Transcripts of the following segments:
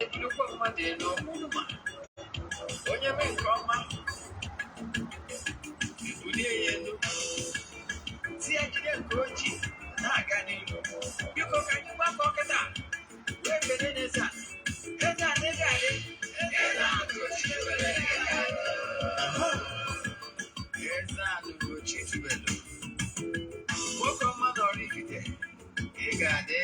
Ebulukwa mmadụ elu ọmụma onye mee nke ọma, ebulie ya elu, si ya jide nke ojii na-aga n'ihu. Biko, ka anyị gbakọ kịta wee kelee n'eze a. Eze a na adị, eze a Ugochi tubelu. Eze a Ugochi tubelu, nwoke ọma na Oraifite, ị ga-adị.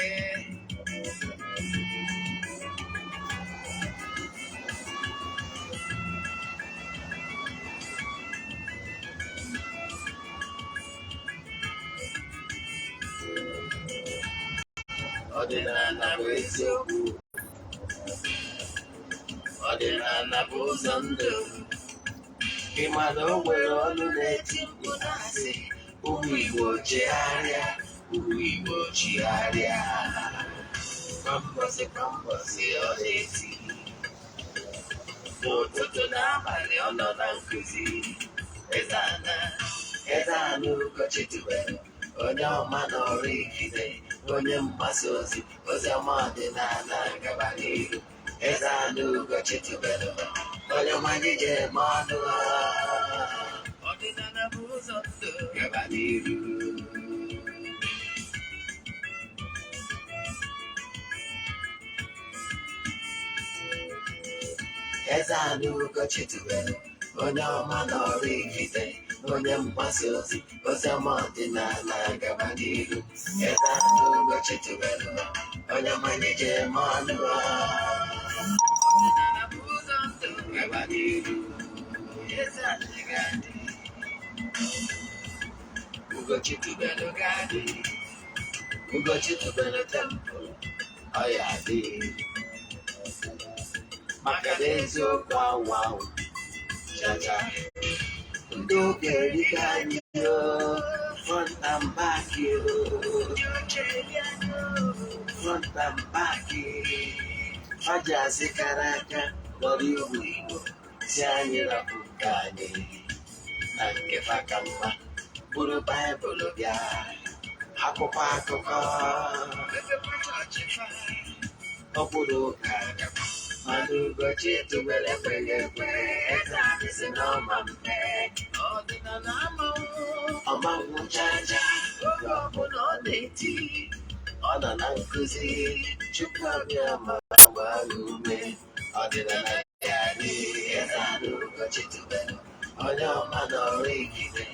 Ọdịnala bụ eziokwu, ọdịnala bụ ụzọ ndụ. Ị ma na o nwere ọnụ na-eti mkpu na-asị, "Ụmụ Igbo, chegharịa, ụmụ Igbo, chigharịa." Kwa mbọsị kwa mbọsị ọ na-eti, n'ụtụtụ n'abalị ọ nọ na nkụzi. Eze ana, eze ana Ugochi tubelu, onye ọma na Oraifite, onye mgbasa ozi ozi ọma ọdịnala, gaba n'ihu. Eze ana Ugochi tubelu, onye ọma anyị ji eme ọnụ. Ọdịnala bụ ụzọ ndụ, gaba n'ihu. Eze ana Ugochi tubelu, onye ọma na Oraifite, onye mgbasa ozi ozi ọma ọdịnala, gaba n'ihu. Eze ana Ugochi tubelu, onye ọma anyị ji eme ọnụ. Ọdịnala bụ ụzọ ndụ, gaba n'ihu. Eze ana ga-adị, Ugochi tubelu ga-adị, Ugochi tubelu temple ọ ya adị, maka na eziokwu anwụ anwụ chacha. Ndị ụka erika anyị o, front and back o, front and back. Ha ji asị kara aka lọrọ ụmụ Igbo si anyị rapụ nke anyị na nke fa ka mma, bụrụ Baịbụl bịa akwụkwọ akụkọ ọ bụrụ ụka. Mana Ugochi tubelu ekweghị ekwe. Eze anyị si na ọma mme ọdịnala amanwụ ọmanwụ chacha. Oge ọbụla ọ na-eti, ọ nọ na nkụzi. Chukwu abịa ma gbaa ya ume. Ọdịnala ya dị. Eze anyị Ugochi tubelu, onye ọma na Oraifite,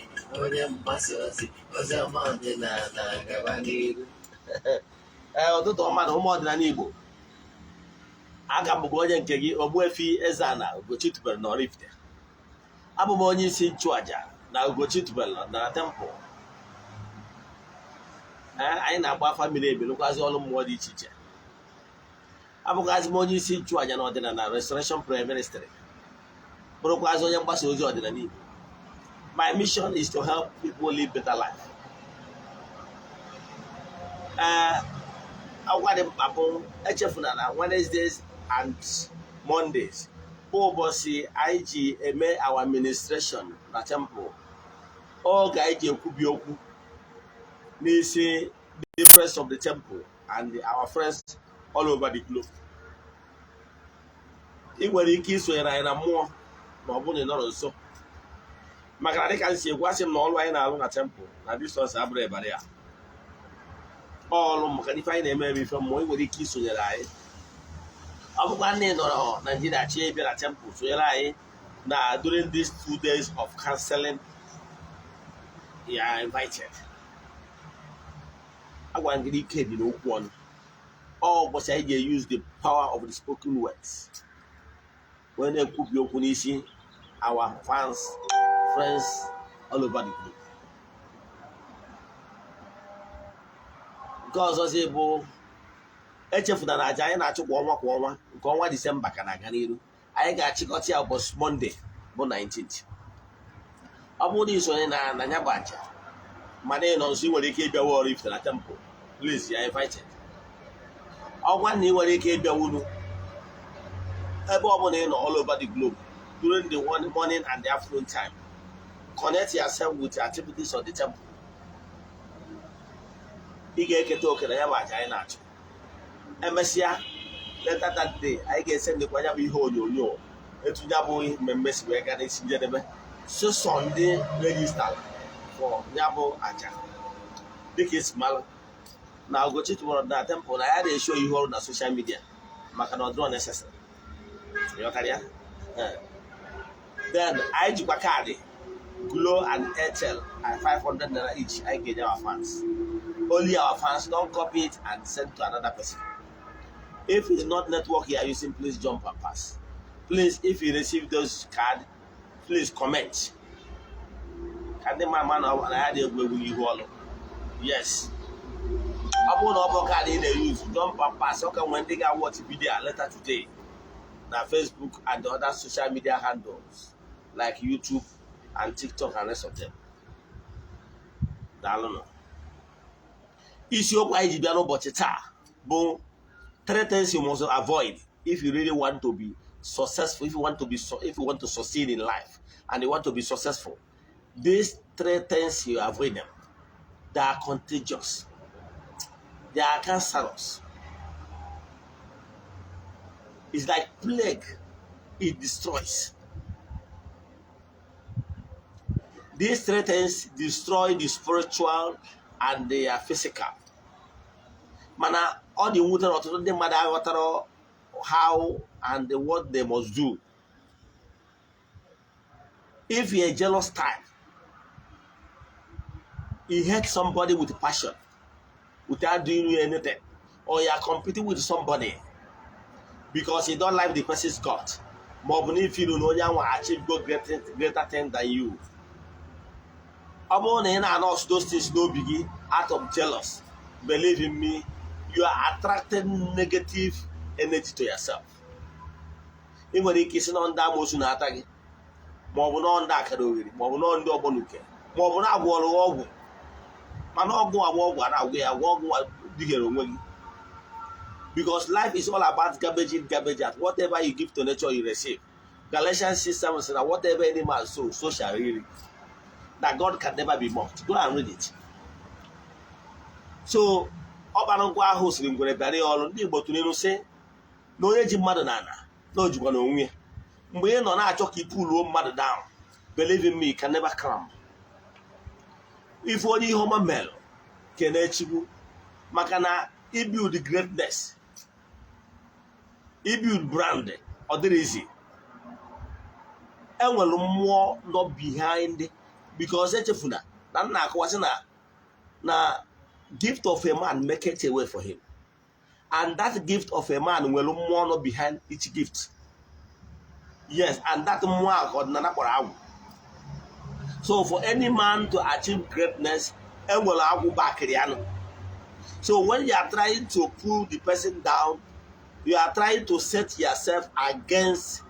onye mgbasa ozi ozi ọma ọdịnala, gaba n'ihu. Ee, ụtụtụ ọma na ụmụ ọdịnala Igbo. Aga m bụkwa onye nke gị, Ogbuefi Eze-Ana Ugochi tubelu na Oraifite. Abụ m onye isi nchụaja na Ugochi tubelu na temple. Ee, anyị na-agba afa miri emi, rụkwazi ọrụ mmụọ dị iche iche. Abụkwazi m onye isi nchụaja na ọdịnala Restoration Prayer Ministry, bụrụkwazi onye mgbasa ozi ọdịnala Igbo. My mission is to help people live better life. Ee, agwa dị mkpa bụ echefuna na Wednesdays and Mondays bụ ụbọchị anyị ji eme our administration na temple, oge anyị ji ekwubi okwu n'isi the friends of the temple and our friends all over the globe. Ị nwere ike isonyere anyị na mmụọ ma ọ bụrụ na ị nọrọ nso, maka na dịka m si ekwu, asị m na ọrụ anyị na-arụ na temple na distance abụrụ ịbara ya ọrụ, maka na ife anyị na-eme eme ife mmụọ. Ị nwere ike isonyere anyị. Ọ bụkwa na ị nọrọ Naijiria chi bịa na temple sonyere anyị na during these 2 days of counseling, you are invited. Agwara m gị na ike dị n'okwu ọnụ. Ọ ụbọchị anyị ga-use the power of the spoken words wee na-ekwubi okwu n'isi our fans, friends all over the globe. Nke ọzọzi bụ echefuna na aja anyị na-achụ kwa ọnwa kwa ọnwa, nke ọnwa Disemba ka na-aga n'iru. Anyị ga-achịkọta ya ụbọchị Monday bụ 19th. Ọ bụrụ na isonye na ya bụ aja, mana ị nọ nso, ị nwere ike ịbịawa Oraifite na temple, please, you are invited. Ọgwa na ị nwere ike ịbịawunu ebe ọ bụla ị nọ all over the globe during the morning and the afternoon time, connect yourself with the activities of the temple. Ị ga-eketa oke na ya bụ aja anyị na-achụ. Emesịa, Later that day, anyị ga-esendịkwa ya bụ ihe onyonyo etu ya bụ mmemme si wee gaa n'isi njedebe. Sọsọ ndị register for ya bụ aja, dịka esi malụ na Ugochi tụwara na temple na ya na-eshow ihe ọrụ na social media maka na ọ dịrọ necessary. Ịghọtara ya? Then anyị jikwa kaadị Glo and Airtel at 500 naira each. Anyị ga-enye our fans, only our fans. Don't copy it and send to another person. If it's not network you are using, please jump and pass. Please, if you receive those card, please comment ka ndị ma ama na ya dị egwu egwu n'ihu ọlụ. Yes, ọ bụrụ na ọ bụ kaadị ị na-use, jump and pass. Ọ ka nwee ndị ga-watch video later today na Facebook and the other social media handles like YouTube and TikTok and rest of them. Daalụnụ. Isiokwu anyị ji bịa n'ụbọchị taa bụ three things you must avoid if you really want to be successful. If you want to succeed in life and you want to be successful, these three things, you avoid them. They are contagious, they are cancerous. It's like plague, it destroys. These three things destroy the spiritual and the physical. Mana ọ dị mwute na ọtụtụ ndị mmadụ aghọtara how and what they must do. If you're a jealous type, you hate somebody with passion without doing anything, or you are competing with somebody because you don't like the person's got, ma ọ bụ na ifiru na onye ahụ achieve go greater thing than you, ọ bụrụ na ị na-anọs those things n'obi gị out of jealous, believe in me, you are attracting negative energy to yourself. Ị nwere ike isi nọ ndị amoosu na-ata gị, ma ọ bụ nọ ndị akara oghere, ma ọ bụ nọ ndị ọgbọnuke, ma ọ bụ na agwọrọ ọgwụ. Mana ọgwụ agba ọgwụ a na-agwụ ya agwọ, ọgwụ dịghere onwe gị, because life is all about garbage in, garbage out. Whatever you give to nature, you receive. Galatians 6:7 says that whatever any man sow, so shall he reap, that God can never be mocked. Go and read it. So ọkpara nkwa ahụ siri ngwere bịara ya ọrụ. Ndị Igbo tụrụ ilu sị na onye ji mmadụ n'ala na o jikwa n'onwe ya. Mgbe ị nọ na-achọ ka ị pulluo mmadụ down, believe in me, you can never climb. Ife onye ihe ọma mere, kene Chukwu, maka na ibuild greatness, ibuild brand, ọ dịrị easy. Enwere mmụọ nọ behind, because echefuna na nna akọwasị na gift of a man make it a way for him, and that gift of a man nwere mmụọ nọ behind each gift. Yes, and that mmụọ ahụ ka ọdịnala kpọrọ agwụ. So for any man to achieve greatness, enwere agwụ bakịrị ya nụ. So when you are trying to pull the person down, you are trying to set yourself against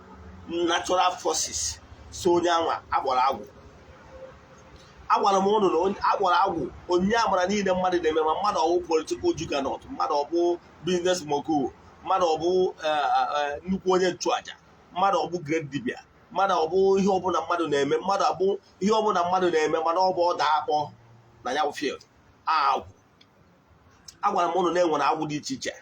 natural forces. So onye anwa agbara agwụ, agwara m ụnụ na onye agbara agwụ, onyinye amara niile mmadụ na-eme, ma mmadụ ọwụ political juggernaut, mmadụ ọbụ business mogul, mmadụ ọbụ nnukwu onye nchụaja, mmadụ ọbụ great dibia, mmadụ ọbụ ihe ọbụla mmadụ na-eme, mmadụ abụ ihe ọbụla mmadụ na-eme, mana ọ bụ ọda akpọ na ya bụ field agwụ. Agwara m ụnụ na enwere agwụ dị iche iche.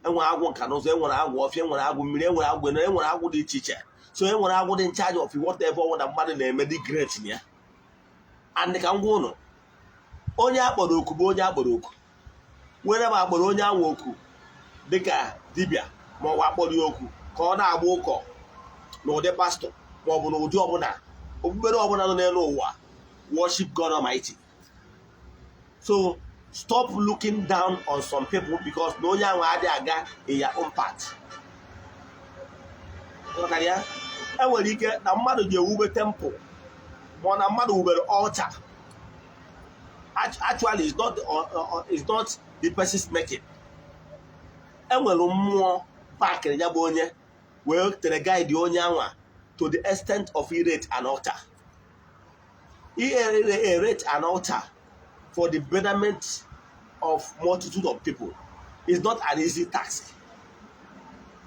Enwere agwụ nka na ụzụ, enwere agwụ ọfịa, enwere agwụ mmiri, enwere agwụ, enwere agwụ dị iche iche. So enwere agwụ dị in charge of whatever ọbụla mmadụ na-eme dị great na ya. And ka m gwa ụnụ, onye akpọrọ oku bụ onye akpọrọ oku were ma akpọrọ onye anwa oku dịka dibịa, ma ọ bụ akpọrọ ya oku ka ọ na-agba ụkọ n'ụdị pastọ, ma ọ bụ n'ụdị ọbụla okpukpere ọbụla nọ n'elu ụwa, worship God Almighty. So stop looking down on some people because na onye ahụ adịghị aga in your own path. Ghọtara ya? Enwere ike na mmadụ ga-ewube temple, ma ọ na mmadụ wubere altar. Actually, it's not the person's making. Enwere mmụọ pakịrị ya bụ onye wee tere guide onye anwa to the extent of erect an altar. Erect an altar for the betterment of multitude of people is not an easy task.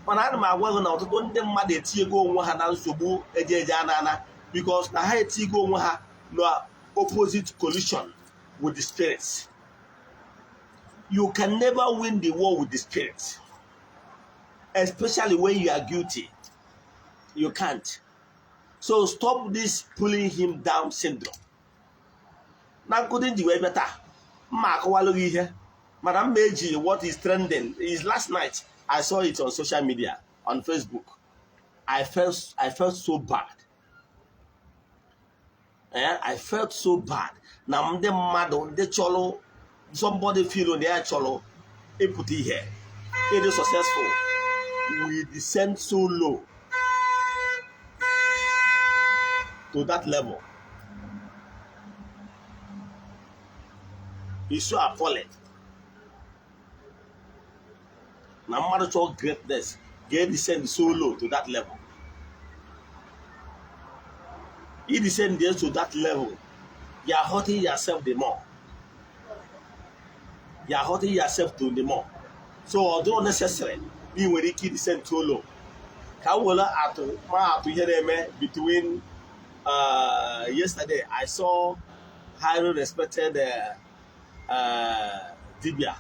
Mana ana m agwa gị na ọtụtụ ndị mmadụ etinyego onwe ha na nsogbu eje eje ana ana, because na ha etinyego onwe ha na opposite collision with the spirits. You can never win the war with the spirits. Especially when you are guilty. You can't. So stop this pulling him down syndrome. Na nkụzi nji wee bịa taa, mma akọwalụ gị ihe, mana mma eji what is trending is last night I saw it on social media, on Facebook. I felt so bad. I felt so bad na ndị mmadụ ndị chọrọ, somebody feel na ya chọrọ ịpụta ihe, ịdị successful, we descend so low to that level. It's so appalling na mmadụ chọrọ greatness ga-descend so low to that level. You descend there to that level, you are hurting yourself the more. You are hurting yourself to the more. So although necessary, ị nwere ike descend too low. Ka m were atụ ma atụ ihe na-eme between yesterday, I saw highly respected dibia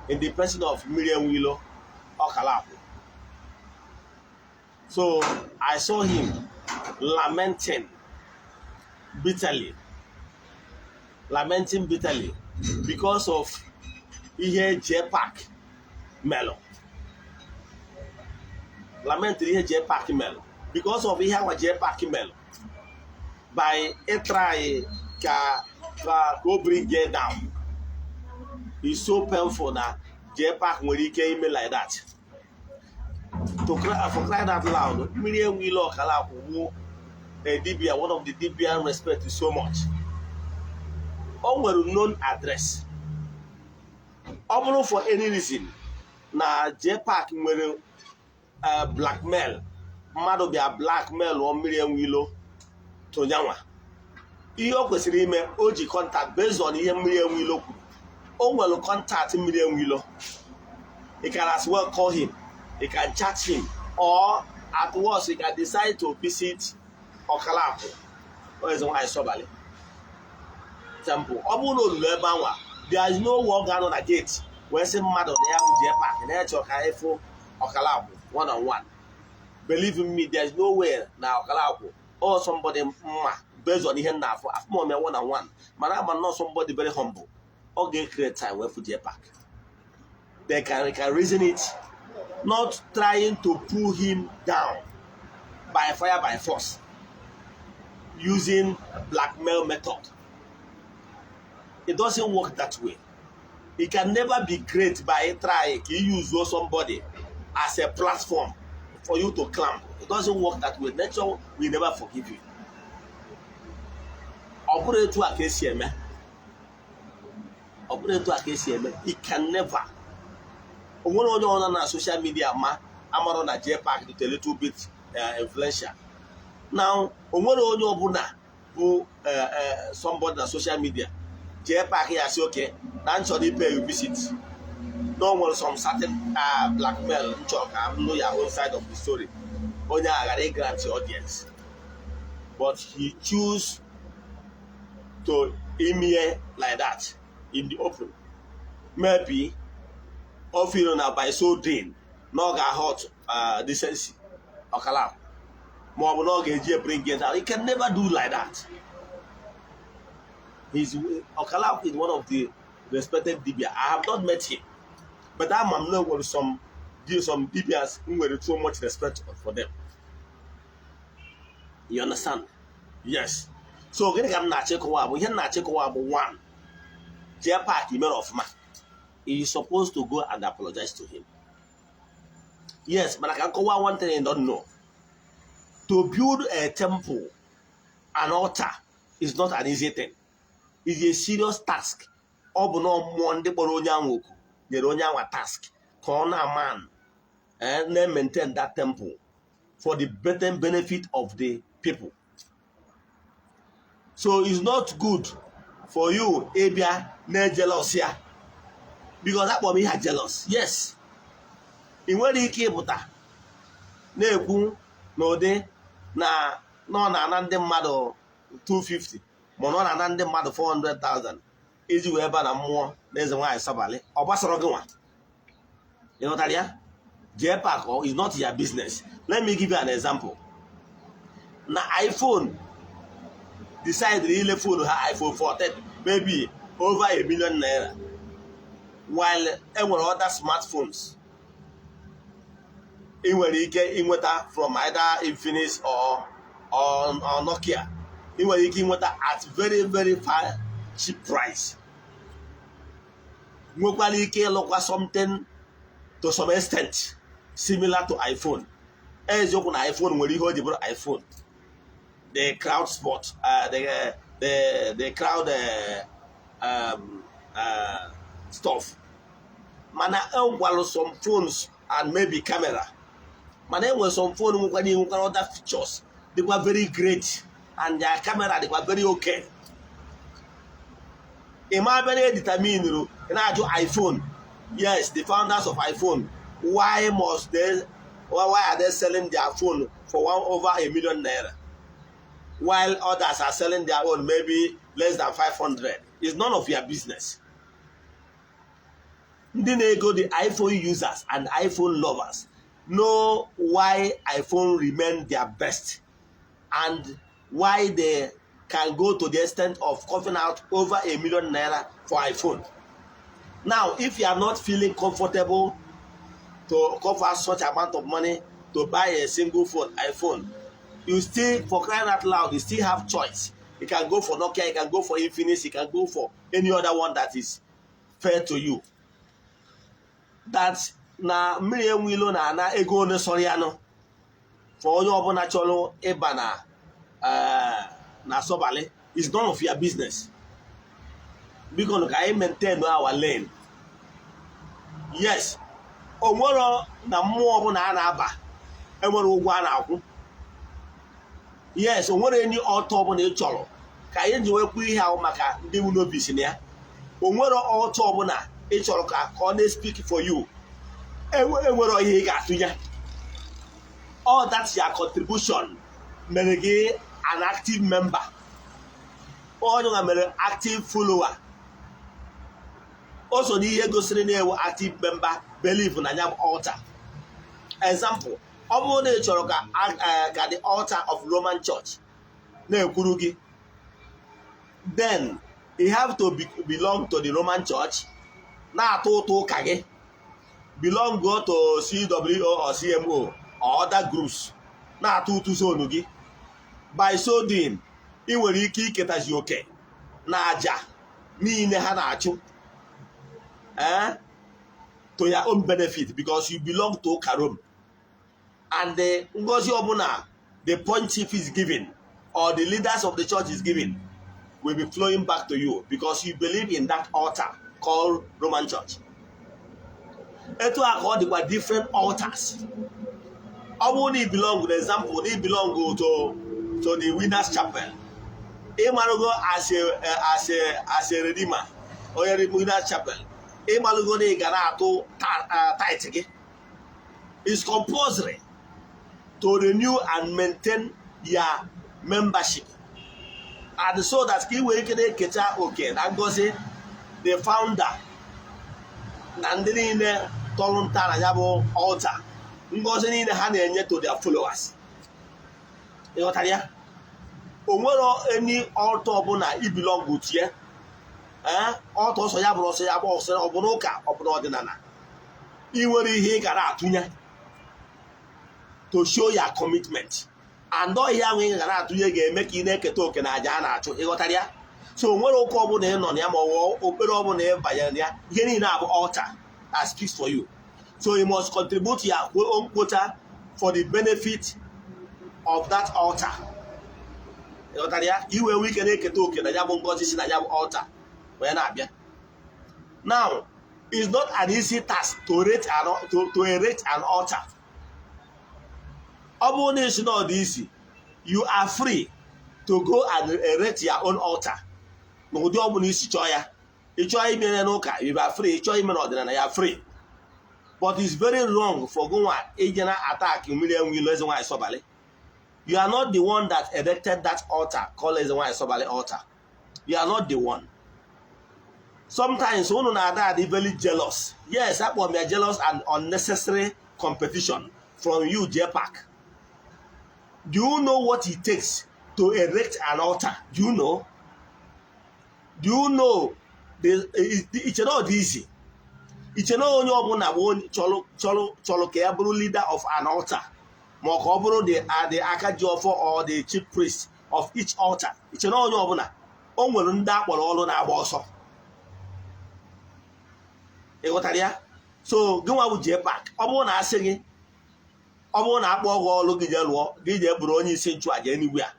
in the person of Miriam Wilo Okalapu. So I saw him lamenting bitterly because of ihe JPAC melụ. Lament ihe JPAC melụ because of ihe awa JPAC melụ by try ka ka o bring it down. It's so painful na JPAC nwere ike ime like that. To cry, for crying out loud, Miriam Wilo Okalapu wụ a dibia, one of the dibia respect so much. O nwere known address. Ọ bụrụ for any reason na JPAC nwere blackmail, mmadụ bịa blackmail ọ Miriam Wilo tụnyanwa, ihe o kwesịrị ime, o ji contact based on ihe Miriam Wilo kwuru. O nwere contact Miriam Wilo. You can as well call him, you can chat him, or at worst you can decide to visit Okalapu eze nwaanyị Sọbalị temple. Ọ bụrụ na olulu ebe anwa, there is no one ga-anọ na gate wee sị mmadụ na ya bụ JPAC na ya chọrọ ka ịfụ Okalapu one on one. Believe in me, there is no way na Okalapu or somebody mma based on ihe nna afọ afụmọmịa one on one, mana ama nọ somebody very humble. Ọ ga-create time wee fụ JPAC. They can reason it, not trying to pull him down by fire by force using blackmail method. It doesn't work that way. It can never be great by trying to use somebody as a platform for you to climb. It doesn't work that way. Nature will never forgive you. Ọ bụrụ etu a ka esi eme. Ọ bụrụ etu a ka esi eme. It can never. O nwere onye ọna na social media ma amarụ na JPAC dị a little bit influential. Now, o nwere onye ọbụla bụ somebody na social media, JPAC ya sị oke na m chọrọ ipay you visit. Na o nwere some certain blackmail m chọrọ ka m nụ ya own side of the story. Onye a ghara grant audience. But he choose to ime like that in the open. Maybe o feel na by so doing na ọ ga-hurt decency Okalapu, ma ọ bụ na ọ ga-eji bring it down. He can never do like that. Okalapu is one of the respected dibia. I have not met him, but I'm know with some dibias who nwere so much respect for them. You understand? Yes. So gịnị ka m na-achịkọwa bụ ihe m na-achịkọwa bụ one, JPAC mere ọfụma. He is supposed to go and apologize to him. Yes, but I can cover one thing you don't know. To build a temple, an altar, is not an easy thing. It's a serious task. Ọ bụ na mmụọ ndị kpọrọ onye ahụ oku nyere onye ahụ task ka ọ na-aman na-maintain that temple for the better benefit of the people. So it's not good for you ịbịa na-ejealous ya, because akpọrọ m ihe jealous. Yes, ị nwere ike ịpụta na-ekwu n'ụdị na ọ na-ana ndị mmadụ 250 ma ọ na-ana ndị mmadụ 400,000 iji wee ba na mmụọ na eze nwaanyị Sọbalị. Ọ gbasara gị nwa, ị ghọtara ya? JPAC or is not your business. Let me give you an example. Na iPhone decide ile phone ha, iPhone 14, maybe over ₦1 million, while enwere other smartphones ị nwere ike ịnweta from either Infinix or Nokia, ị nwere ike ịnweta at very, very far cheap price, nwekwara ike ịlụkwa something to some extent similar to iPhone. Eziokwu na iPhone nwere ihe o ji bụrụ iPhone, the crowd spot, the crowd stuff, mana enwalụ some phones and maybe camera, mana enwere some phone nwekwara other features dịkwa very great and their camera dịkwa very okay. Ị ma abịa na determine ị na-ajụ iPhone, yes, the founders of iPhone, why must they why are they selling their phone for one over ₦1 million while others are selling their own maybe less than 500? It's none of your business. Ndị na-ego, the iPhone users and iPhone lovers, know why iPhone remain their best and why they can go to the extent of coughing out over ₦1 million for iPhone. Now, if you are not feeling comfortable to cough out such amount of money to buy a single phone, iPhone, you still, for crying out loud, you still have choice. You can go for Nokia, you can go for Infinix, you can go for any other one that is fair to you. That na mmiri enwe ilo na-ana ego one sọrọ ya nụ for onye ọbụla chọrọ ịba na sọbalị is none of your business. Biko nụ, ka anyị maintain our lane. Yes, o nwero na mmụọ ọbụla a na-aba enwere ụgwọ a na-akwụ. Yes, o nwere enyi ọtọ ọbụla ị chọrọ ka anyị ji wekwu ihe ahụ maka ndị wu n'obi na ya. O nwere ọtọ ọbụla ị chọrọ ka ọ na-speak for you, enwere ihe ị ga-atụnye. All that your contribution mere gị an active member, onye nwa mere active follower. O so n'ihe gosiri na-ewu active member believe na ya bụ altar. Example, ọ bụrụ na ị chọrọ ka the altar of Roman Church na-ekwuru gị, then you have to belong to the Roman Church, na-atụ ụtụ ụka gị, belong go to CWO or CMO or other groups, na-atụ ụtụ zonu gị. By so doing, ị nwere ike iketazi oke na aja niile ha na-achụ to your own benefit because you belong to ụka Rome, and the ngozi ọbụla the pontiff is giving or the leaders of the church is giving will be flowing back to you because you believe in that altar called Roman Church. Etu a ka ọ dịkwa different altars. Ọ bụrụ na ị belong, for example, na ị belong to the Winners Chapel, ịmarụgo as a redeemer, onye Winners Chapel, ịmalụgo na ị ga na-atụ tithe gị. It's compulsory to renew and maintain your membership and so that ka ị nwee ike na-ekecha oke na ngozi the founder na ndị niile tọrọ nta na ya bụ altar, ngozi niile ha na-enye to their followers. Ịghọtara ya? O nwero any altar ọbụla i belong to ya, altar ọsọ ya bụrụ ọsọ ya bụ ọsọ, ọ bụ n'ụka, ọ bụ n'ọdịnala, ị nwere ihe ị gara atụnye to show your commitment, and ọhịa ahụ ị gara atụnye ga-eme ka ị na-eketa oke na aja a na-achụ. Ịghọtara ya? So o nwere ụka ọbụla ị nọ na ya ma ọ bụ okpere ọbụla ị banyere na ya, ihe niile abụ altar that speaks for you, so you must contribute your own quota for the benefit of that altar. Ịghọtara ya? Ka i wee nwee ike na-eketa oke na ya bụ ngọzi si na ya bụ altar wee na-abịa. Now, it's not an easy task to erect an altar. Ọ bụrụ na isi na ọ dị isi, you are free to go and erect your own altar n'ụdị ọ bụla isi chọọ ya. Ị chọọ ime ya n'ụka, you are free. Ị chọọ ime n'ọdịnala ya, free. But it's very wrong for gụnwa ije na attack mmiri enwe ilo, Eze Nwaanyị Sọbalị. You are not the one that erected that altar called Eze Nwaanyị Sọbalị altar. You are not the one. Sometimes unu na-ada adị very jealous. Yes, akpọ m ya jealous and unnecessary. Competition from you, JPAC. Do you know what it takes to erect an altar? Do you know? Do you know the iche na ọ dị easy? Iche na onye ọbụla bụ onye chọrọ ka ya bụrụ leader of an altar, ma ọ ka ọ bụrụ the aka ji ọfọ or the chief priest of each altar? Iche na onye ọbụla o nwere ndị akpọrọ ọrụ na-agba ọsọ. Ị ghọtara ya? So gị nwa bụ JPAC, ọ bụrụ na asị gị, ọ bụrụ na akpọ gị ọrụ gị jee lụọ, gị jee bụrụ onye isi nchụaja anywhere,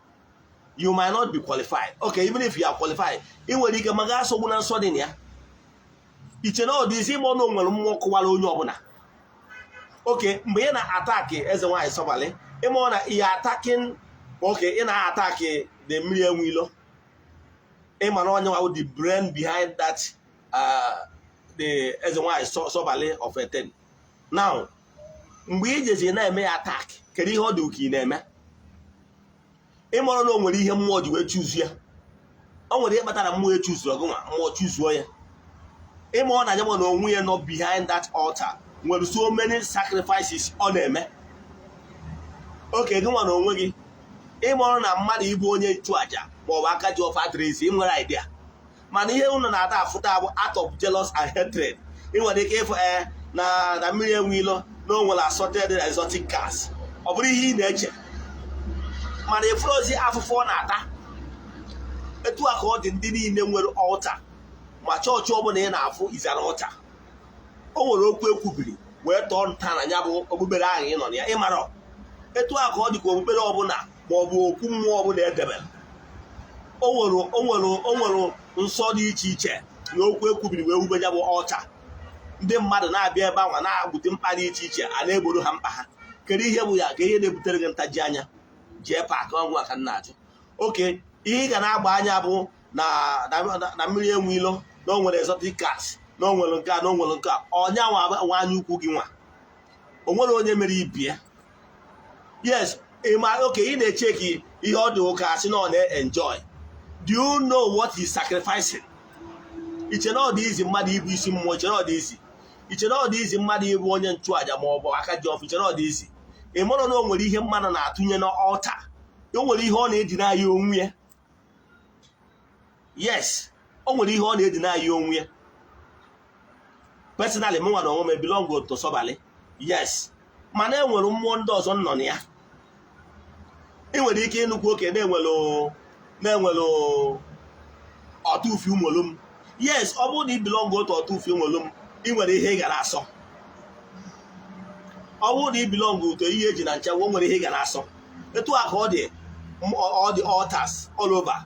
you might not be qualified. Okay, even if you are qualified, ị nwere ike ma gaa asọgbu na nsọ dị na ya. Iche na ọ dị isi ịma na o nwere mmụọ kụwara onye ọbụla. Okay, mgbe ị na-attack eze nwaanyị Sọbalị, ịma na ihe attacking. Okay, ị na-attack the mmiri enwe ilo, ịma na onye nwa the brain behind that, the eze nwaanyị Sọbalị of Eten. Now, mgbe ị jezi na-eme ya attack, kedu ihe ọ dị ka ị na-eme? Ịmara na o nwere ihe mmụọ ji wee chuzu ya. O nwere ihe kpatara mmụọ echuzuru gị nwa, mmụọ chuzuo ya. Ịma ọ na-anya na onwe ya nọ behind that altar nwere so many sacrifices ọ na-eme. Okay, gị nwa na onwe gị, ịmụrụ na mmadụ ịbụ onye nchụaja maọbụ aka ji ọfọ adịrịzi, ị nwere idea. Mana ihe unu na-ada afụta bụ out of jealous and hatred. Ị nwere ike ịfụ ee na mmiri enwe ilo na o nwere assorted exotic cars, ọ bụrụ ihe ị na-eche, mana ịfụrụzi afụfụ ọ na-ata. Etu a ka ọ dị ndị niile nwere altar, ma chọọchị ọbụla ị na-afụ is an altar. O nwere okwu ekwubiri wee tọọ nta na ya bụ okpukpere ahụ ị nọ na ya. Ịmara etu a ka ọ dị ka okpukpere ọbụla ma ọ bụ okwu mmụọ ọbụla edebere, o nwere nsọ dị iche iche na okwu ekwubiri wee wube ya bụ altar. Ndị mmadụ na-abịa ebe ahụ na-agbute mkpa dị iche iche, a na-egboro ha mkpa ha. Kedu ihe bụ ya ka ihe na-ebutere gị ntaji anya? Jee paakị ọnwụ aka nna ajụ. Okay, ihe ị ga na-agba anya bụ na mmiri enwe ilo na o nwere exotic cars, na o nwere nke a, na o nwere nke a. Ọnya nwa anya ukwu gị nwa, o nwere onye mere ibie. Yes, ịma. Okay, ị na-echeki ihe ọ dị ụka asị na ọ na-enjoy. Do you know what he's sacrificing? Iche na ọ dị izi mmadụ ịbụ isi mmụọ? Iche na ọ dị izi? Iche na ọ dị izi mmadụ ịbụ onye nchụàja ma ọ bụ aka ji ọfụ? Iche na ọ dị izi? Ị mara na o nwere ihe mmadụ na-atụnye n'altar? O nwere ihe ọ na-edina ya onwe ya. Yes, o nwere ihe ọ na-edina ya onwe ya. Personally, m nwa na onwe m belong to Sọbalị, yes, mana e nwere mmụọ ndị ọzọ nọ na ya. Ị nwere ike ịnụkwu oke na-enwere ọtụfi ụmụolum. Yes, ọ bụrụ na ị belong otu ọtụfi ụmụolum, ị nwere ihe ị gara asọ. Ọ bụrụ na ị belong otu ihe eji na nchekwa, o nwere ihe ị gara asọ. Etu a ka ọ dị all the altars all over.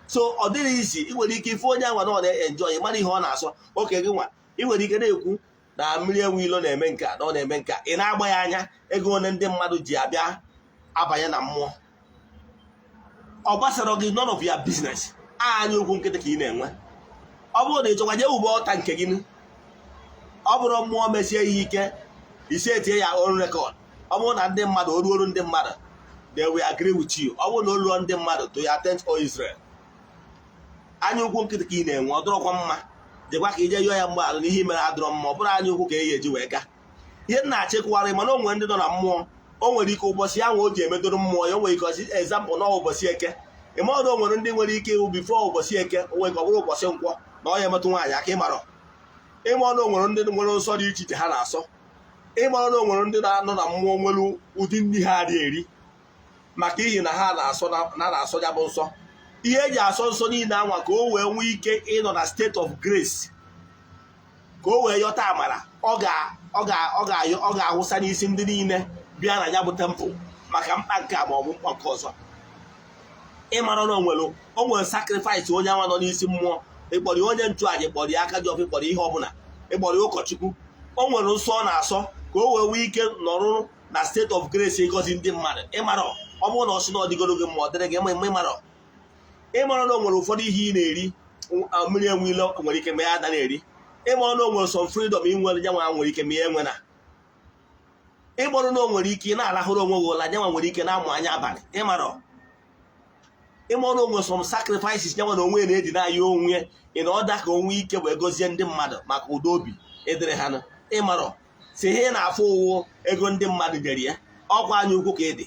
So ọ dịrị isi. Ị nwere ike ife onye anwa na ọ na-enjoy, mara ihe ọ na-asọ. Oke, gị nwa, ị nwere ike na-ekwu na mmiri enwe ilo na-eme nke a, na ọ na-eme nke a. Ị na-agba ya anya ego ole ndị mmadụ ji abịa abanye na mmụọ. Ọ gbasara gị? None of your business. Anya okwu nkịtị ka ị na-enwe. Ọ bụrụ na ị chọkwa, jee ube ọta nke gị. Ọ bụrụ mmụọ mesie ihe ike, isi etinye ya own record. Ọ bụrụ na ndị mmadụ o ruoru ndị mmadụ, they will agree with you. Ọ bụrụ na o ruo ndị mmadụ, to your tent, O Israel. Anya ukwu nkịtị ka ị na-enwe, ọ dọrọkwa mma. Jekwa ka ije yọọ ya mgbaghara n'ihe mere adọrọ mma. Ọ bụrụ anya ukwu ka e ga-eji wee gaa ihe m na-achịkwara. Mana o nwere ndị nọ na mmụọ, o nwere ike ụbọchị ahụ o ji emedoro mmụọ ya, o nwere ike ọsị example na ụbọchị Eke. Ịma ọdụ o nwere ndị nwere ike ịwụ before ụbọchị Eke, o nwere ike ọ bụrụ ụbọchị Nkwọ na ọ ya emetụ nwaanyị aka. Ịmarọ ịma ọnụ, o nwere ndị nwere nsọ dị iche iche ha na-asọ. Ịmara na o nwere ndị na-anọ na mmụọ nwere ụdị nri ha adị eri, maka ihi na ha na-asọ na na-asọ ya bụ nsọ. Ihe eji asọ nsọ niile anwa ka o wee nwee ike ịnọ na state of grace, ka o wee yọta amara ọ ga-awụsa n'isi ndị niile bịa na ya bụ temple maka mkpa nke a ma ọ bụ mkpa nke ọzọ. Ịmara na o nwere sacrifice onye anwa nọ n'isi mmụọ. Ịkpọrọ ya onye nchụaja, ịkpọrọ ya aka ji ọfụ, ịkpọrọ ihe ọbụla, ịkpọrọ ya ụkọchukwu, o nwere nsọ ọ na-asọ ka o wee nwee ike nọrụ na state of grace ịgọzi ndị mmadụ. Ịmara ọ bụrụ na ọ sị na ọ dịgoro gị mma, ọ dịrị gị mma. Ịmara na o nwere ụfọdụ ihe ị na-eri mmiri enwe ilo nwere ike ma ya ada na-eri. Ịmara na o nwere some freedom ị nwere, nyanwa nwere ike ma ya enwe na. Ịmara na o nwere ike ị na-arahụrụ onwe gị ụla, nyanwa nwere ike na-amụ anya abalị. Ịmara na o nwere some sacrifices nyanwa na onwe ya na-eji na-aya onwe ị na ọda ka onwe ike wee gọzie ndị mmadụ maka ụdị obi ịdịrị ha nụ. Ịmara Si ihe ị na-afụ ụwụ ego ndị mmadụ nyere ya, ọkwa anya ukwu ka ị dị.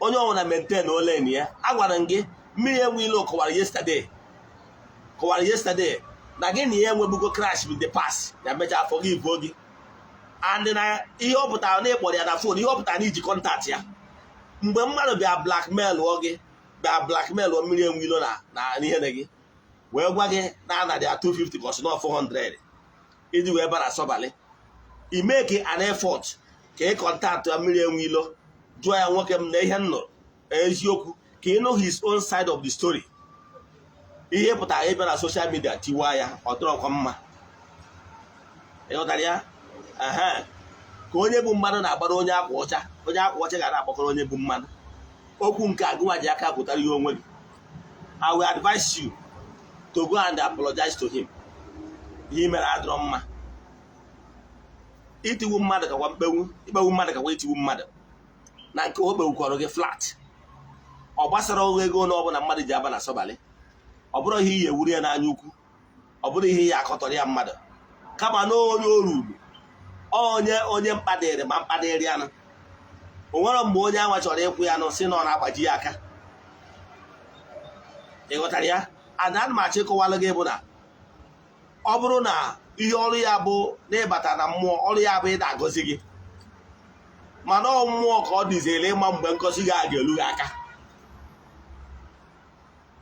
Onye ọbụla maintain ole ya. Agwara m gị, Mmiri Enwe Ilo kọwara yesterday, kọwara yesterday na gị na ya enwebugo crash with the past. Ya mechaa forgive gị, and na ihe ọ pụtara na ịkpọrọ ya na phone, ihe ọ pụtara na iji contact ya. Mgbe mmadụ bịa blackmail gị, bịa blackmail Mmiri Enwe Ilo na ihe na gị wee gwa gị na anadị ya 250 ka ọ sị na 400 iji wee bara sọbalị, i make an effort ka ị contact ya, Mmiri Enwe Ilo, jụọ ya, "Nwoke m, na ihe m nụrụ eziokwu?" ka ị nụ his own side of the story. Ihe pụtara ịbịa na social media tiwa ya, ọ dịrọkwa mma. Ịghọtara ya? Ehe, ka onye bụ mmadụ na-agbara onye akwa ọcha, onye akwa ọcha ga na-agbakọrọ onye bụ mmadụ okwu. Nke a gụwa ji aka pụtara ihe onwe gị. I will advise you to go and apologize to him. Ihe mere adịrọ mma. Itiwu mmadụ kakwa mkpewu, ikpewu mmadụ kakwa itiwu mmadụ. Na nke o kpewukwara gị flat, ọ gbasara ọgụ ego na ọbụla mmadụ ji aba na sọbalị. Ọ bụrụ ihe iyi ewuru ya n'anya ukwu, ọ bụrụ ihe ya akọtọrọ ya mmadụ, kama na onye o ruru, onye mkpa dịrị ma mkpa dịrị ya nụ. O nwere mgbe onye anwa chọrọ ịkwụ ya nụ, si na ọ na-agbaji ya aka. Ị ghọtara ya? Ada, ana m achọ ịkọwalụ gị bụ na ọ bụrụ na ihe ọrụ ya bụ n'ịbata na mmụọ, ọrụ ya bụ ịda agọzi gị, mana ọ mmụọ ka ọ dịziere ịma mgbe ngọzi gị a ga-eru gị aka.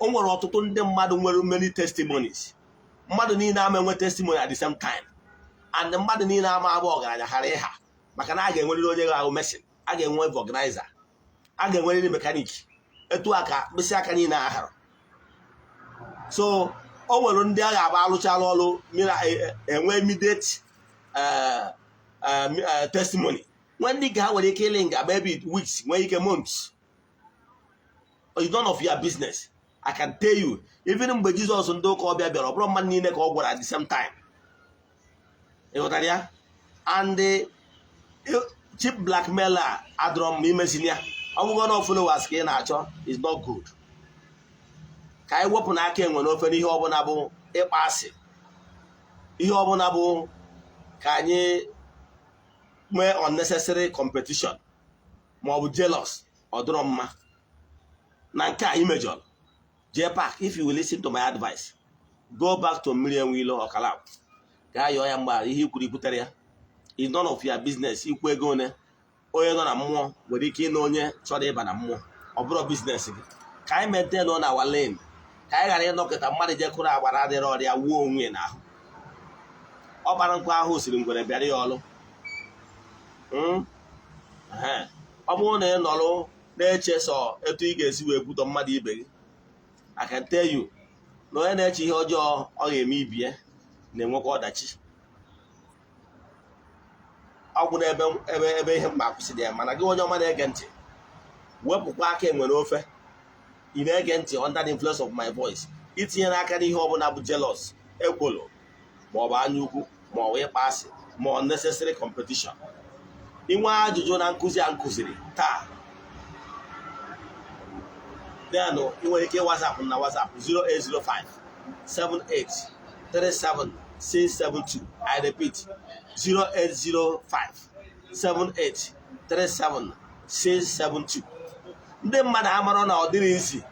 O nwere ọtụtụ ndị mmadụ nwere many testimonies. Mmadụ niile ama enwe testimony at the same time, and mmadụ niile ama abụ ọgaranya ghara ịha, maka na a ga-enwerịrị onye ga-ahụ mason, a ga-enwe vulcanizer, a ga-enwerịrị mechanic. Etu a ka mkpịsị aka niile a hara. So o nwere ndị a ga-agba alụchala ọrụ enwe immediate testimony, nwee ndị ka ha nwere ike ịlị nga maybe weeks, nwee ike months. It's none of your business. I can tell you, even mgbe Jizọs ndị ụka ọbịa bịara, ọ bụrụ mmadụ niile ka ọ gwara at the same time. Ị ghọtara ya? And cheap blackmailer adọrọ m imezili ya. Ọ bụgo na followers ka ị na-achọ, is not good. Ka anyị wepụ n'aka enwe n'ofe n'ihe ọbụla bụ ịkpa asị, ihe ọbụla bụ ka anyị nwee unnecessary competition ma ọ bụ jealous. Ọ dịrọ mma na nke a imejọrọ. Jee park, if you will listen to my advice, go back to Mmiri Enwe Ilo ọkala, gaa yọọ ya mgbaghara. Ihe ikwuru ikwutere ya is none of your business. Ikwu ego one onye nọ na mmụọ nwere ike ịna onye chọrọ ịba na mmụọ, ọ bụrụ business gị. Ka anyị maintain na our lane, ka anyị ghara ịnọkịta mmadụ jekụrụ agbara adịrị ọrịa wuo onwe ya n'ahụ. Ọ kpara nkụ ahụ siri ngwere bịara ya ọlụ. Ọ bụrụ na ị nọrụ na-eche sọ etu ị ga-esi wee kwutọ mmadụ ibe gị, I can tell you na onye na-eche ihe ọjọọ ọ ga-eme ibie na-enwekwa ọdachi. Ọ gwụ n'ebe ebe ihe mma akwụsị dị ya. Mana gị onye ọma na-ege ntị, wepụkwa aka enwe n'ofe. Ị na-ege ntị under the influence of my voice, itinye n'aka n'ihe ọbụla bụ jealous, ekwolo, ma ọ bụ anya ukwu, ma ọ bụ ịkpa asị, ma unnecessary competition. Inwe ajụjụ na nkụzi a nkụziri taa, then ị nwere ike WhatsApp na WhatsApp 0805 78 37 672. I repeat, 0805 78 37 672. Ndị mmadụ amara na ọ dịrị izi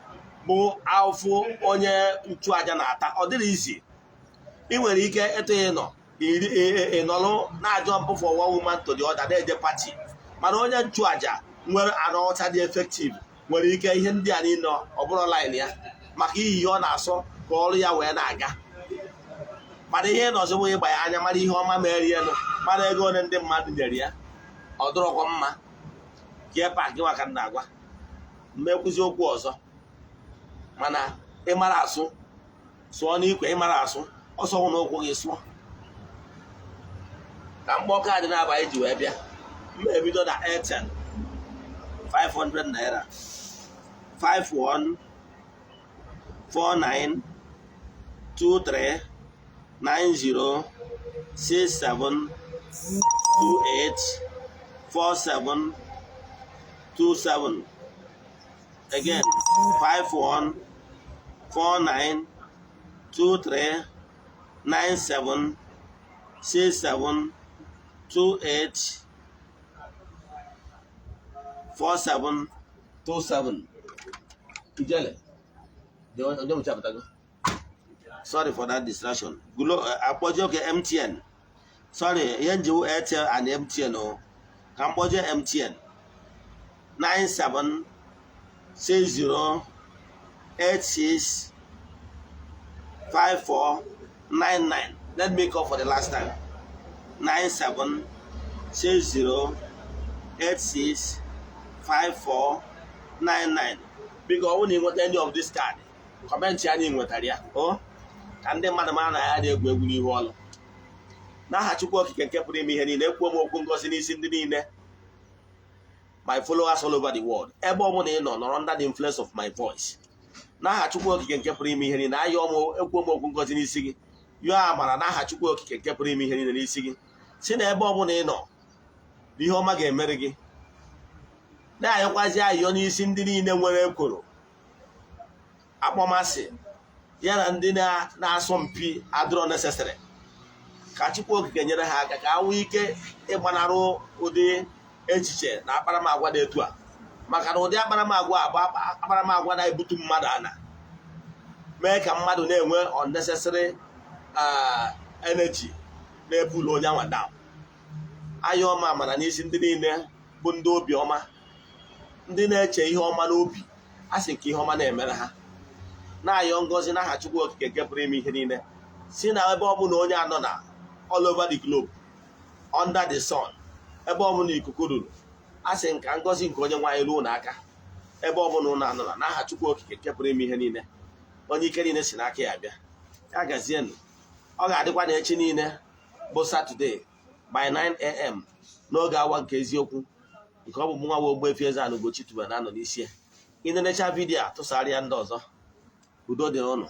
bụ afụ onye nchụaja na-ata. Ọ dịrị izi. Ị nwere ike ịtụ ịnọ ịnọlụ na-ajọ mpụ for one woman to the other, na-eje party, mana onye nchụaja nwere anụ ọcha dị effective nwere ike ihe ndị a niile ọ bụrụ line ya, maka iyi ọ na-asọ ka ọrụ ya wee na-aga. Mana ihe nọzi bụ ịgba ya anya, mara ihe ọma mere elu, mara ego ole ndị mmadụ nyere ya. Ọ dụrọkwa mma. Jee paakị maka m na-agwa mmekwuzi okwu ọzọ, mana ịmara asụ, sụọ n'ikwe. Ịmara asụ ọsọ hụ na ụkwụ gị sụọ ka mkpọ kaadị na-aba anyị ji wee bịa. Mma ebido na Airtel, 500 naira: 51 49 23 90 67 28 47 27. Again, 51 49 23 97 67. 28 47 27. Ijele onye mchapụtago. Sorry for that distraction. Glo akpọje oke MTN. Sorry, ihe njiwu Airtel and MTN o ka m kpọje MTN: 97 60 86 54 99. Let me call for the last time: 97 60 86 54 99. Biko, ọ bụrụ na ị nweta any of this card, comment anyị nwetara ya o, ka ndị mmadụ mara na ya dị egwu egwu n'ihu ọlụ. N'aha Chukwu Okike nke pụrụ ime ihe niile, ekwuo m okwu ngozi n'isi ndị niile, my followers all over the world, ebe ọ bụla ị nọ nọrọ under the influence of my voice. N'aha Chukwu Okike nke pụrụ ime ihe niile, ayọọ m, ekwuo m okwu ngozi n'isi gị, yọọ amara n'aha Chukwu Okike nke pụrụ ime ihe niile n'isi gị, si na ebe ọ bụla ị nọ na ihe ọma ga-emere gị. Na-ayọkwazi ayọ n'isi ndị niile nwere ekworo, akpọmasị ya na ndị na-asọ mpi adịrọ necessary, ka Chukwu Okike nyere ha aka ka ha nwee ike ịgbanarị ụdị echiche na akparamagwa dị etu a, maka na ụdị akparamagwa a bụ akparamagwa na-ebutu mmadụ ana, mee ka mmadụ na-enwe unnecessary energy na-ebulu onye anwa down. Anya ọma amara n'isi ndị niile bụ ndị obi ọma, ndị na-eche ihe ọma n'obi, a sị ka ihe ọma na-emere ha. Na-ayọ ngọzi n'aha Chukwu Okike nke pụrụ ime ihe niile, si na ebe ọ bụla onye anọ na all over the globe, under the sun, ebe ọ bụla ikuku ruru, a sị nka ngọzi nke onye nwaanyị ruo n'aka ebe ọ bụla ụnụ anọ na, n'aha Chukwu Okike nke pụrụ ime ihe niile, onye ike niile si n'aka ya bịa. Ya gazienụ. Ọ ga-adịkwa na echi niile bụ Saturday by 9 a.m. n'oge awa nke eziokwu, nke ọ bụ mụ nwa bụ Ogbuefi Eze-Ana Ugochi tubelu na-anọ n'isi ya. Ị na-enecha video a, tụsara ya ndị ọzọ. Udo dịrị ụnụ.